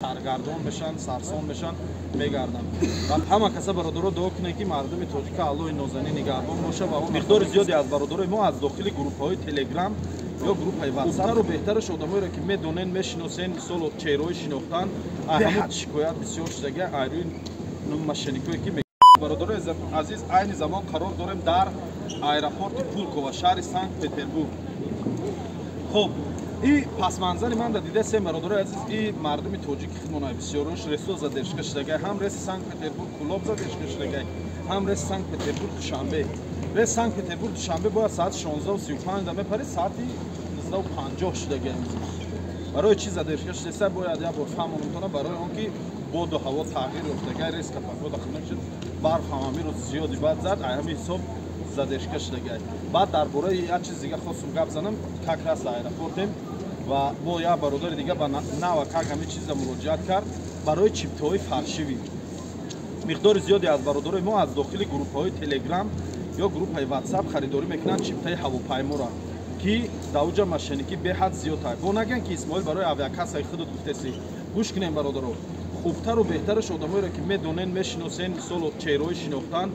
Саргардон мешан, сарсон мешан, мегарданд. Ва ҳама каса, бародаро, дуо кунед, ки мардуми тоҷика Аллоҳи нозанин нигаҳбон боша. Ва миқдори зиёде аз бародарои мо аз дохили группаҳои Телеграм ё группаи Ватсапру беҳтараш одамоеро, ки медонен, мешиносен, мисол, чеҳраҳои шинохтан, беҳад шикоят бисёр шудага айрӯи мошенникое ки. Бародарои азиз, айни замон қарор дорем дар аэропорти Пулково, шаҳри Санкт Петербург. Хуб, и пасманзари ман да дидасем, бародарои азиз, и мардуми тоҷики худмона бисёрош рейсо задержка шудагай. Ҳам рейси Санкт Петербург Кулоб задержка шудагай, ҳам рейси Санкт Петербург Душанбе. Рейси Санкт Петербург Душанбе бояд соати 16:35 да мепарид, соати 19:50 шудагай. Барои чӣ задержка шудеса, бояд як бор фаҳмонумтона. Барои он ки боду ҳаво тағйир ёфтагай, резко погода хунук шуд, барф ҳам ҳамин рӯз зиёди бад зад, ай ҳамин ҳисоб задержка шудагай. Баъд дар бораи як чиз дига хостум гап занам. Как раз аэропортем ва бо як бародари дига ба нава как ҳамин чиза муроҷиат кард барои чиптаҳои фальшивый. Миқдори зиёде аз бародарои мо аз дохили группаҳои Телеграм ё группаи Ватсап харидорӣ мекунанд чиптаи ҳавопайморо, ки дар уҷа мошенникӣ беҳад зиёд ҳай. Бо нагӯянд, ки Исмоил, барои авиакассаи худат гуфтеси. Гӯш кунем, бародаро, хубтару беҳтараш одамоеро, ки медонен, мешиносен, мисол, чеҳраҳои шинохтан,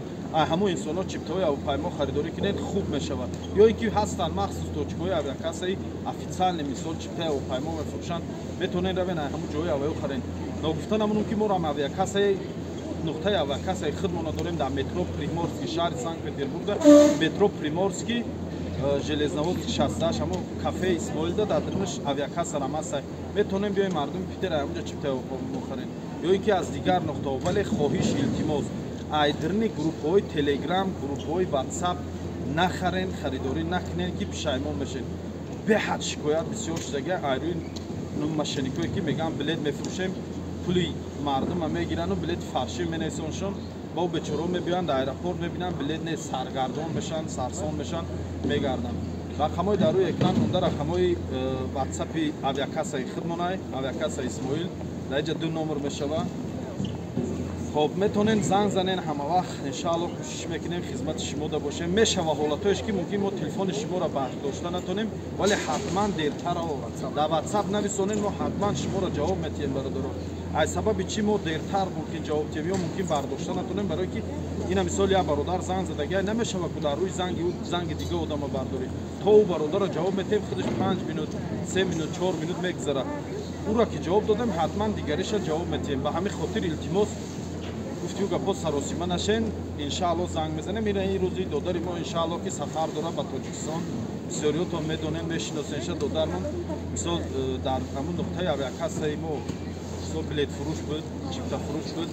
ҳамон инсонҳо чиптаҳои ҳавопаймо харидорӣ кунед, хуб мешавад. Ё ин ки ҳастанд махсус точкаҳои авиакассаи официальный, мисол, чиптаи ҳавопаймо мефурӯшанд, метавонед равен, ҳамон ҷои ҳавоё харен. Ногуфта намонум, ки моро авиакассаи нуқтаи авиакассаи худмона дорем дар метро Приморский, шаҳри Санкт Петербурга, метро Приморский, Железноводский 68, ҳамо кафеи Исмоилда дар дарунаш авиакасса рамасай. Метавонем биёем, мардуми Питер, ҳамонҷа чиптаи ҳавопаймо харен ё ин ки аз дигар нуқтаҳо. Вале хоҳиш, илтимос, айдрини группаҳои Телеграм, группаҳои Ватсап нахарен, харидорӣ накунен, ки пушаймон мешед. Беҳад шикоят бисёр шудага айрӯи мошенникое ки мегӯянд, билет мефурӯшем, пули мардума мегирану билети фальшивый менависоншон. Ба бечораҳо мебиёянд дар аэропорт, мебинанд, билет нест, саргардон мешаванд, сарсон мешаванд, мегарданд. Рақамҳои дар рӯи экран монда рақамҳои Ватсапи авиакассаи худмонай, авиакасса Исмоил. Дар инҷа ду номер мешавад. Хоб, метавонем занг занен ҳама вақт. Иншаалло, кӯшиш мекунем, хизмати шумода бошем. Мешава ҳолатҳоеш, ки мумкин мо телефони шуморо бардошта натонем, вале ҳатман дертар дар Ватсап нависонем, мо ҳатман шуморо ҷавоб метиҳем. Бародаро, аз сабаби чӣ мо дертар мумкин ҷавоб диҳем ё мумкин бардошта натонем? Барое ки ина, мисол, як бародар занг задагия, намешава ку дар рӯи занги ӯ занги дига одама бардорӣ. То ӯ бародарро ҷавоб метиҳем, худаш 5 минут, 3 минут, 4 минут мегузарад. Ӯро ки ҷавоб додем, ҳатман дигариша ҷавоб метиҳем. Ба ҳамин хотир, илтимос, гуфтиу гапҳо саросима нашен. Иншаалло, занг мезанем. Ина, ин рӯзи додари мо, иншаалло, ки сафар дорад ба Тоҷикистон. Бисёриётон медонем, мешиносенша додармон. Мисол, дар ҳамун нуқтаи авиакассаи мо, мисол, билетфурӯш буд, чиптафурӯш буд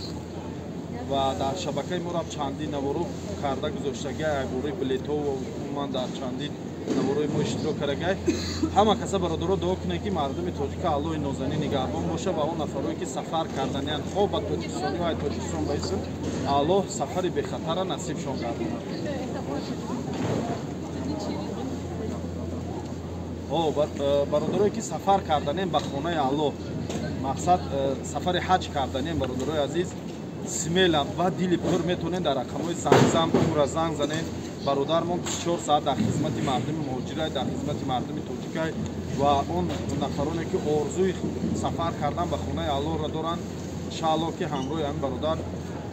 ва дар шабакаи мо рафт, чандин наворо карда гузоштагай айбораи билетҳо ва умуман дар чандин наворои мо иштирок кардагай. Ҳама каса, бародаро, дуо кунед, ки мардуми тоҷика Аллоҳи нозанин нигаҳбон боша ва он нафарое ки сафар карданиянд, хоб ба Тоҷикистон ё ай Тоҷикистон ба исм, Аллоҳ сафари бехатара насибшон гардонад. Бародарое ки сафар карданем ба хонаи Аллоҳ, мақсад сафари ҳаҷ карданем, бародарои азиз, смело ва дили пур метавонед дар рақамҳои замзам пурра занг занед. Бародармон 24 соат дар хизмати мардуми муҳоҷирай, дар хизмати мардуми тоҷикай ва он нафароне ки орзуи сафар кардан ба хонаи Аллоҳро доранд, иншааллоҳ, ки ҳамроҳи ҳамин бародар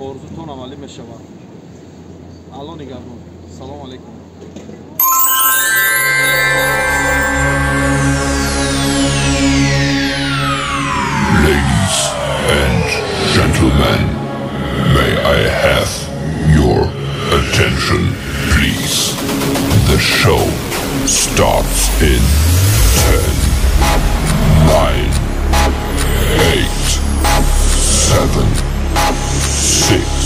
орзутон амалӣ мешавад. Аллоҳ нигаҳбон. Салому алайкум. Ladies and gentlemen, may I have your attention, please? The show starts in 10, 9, 8, 7, 6,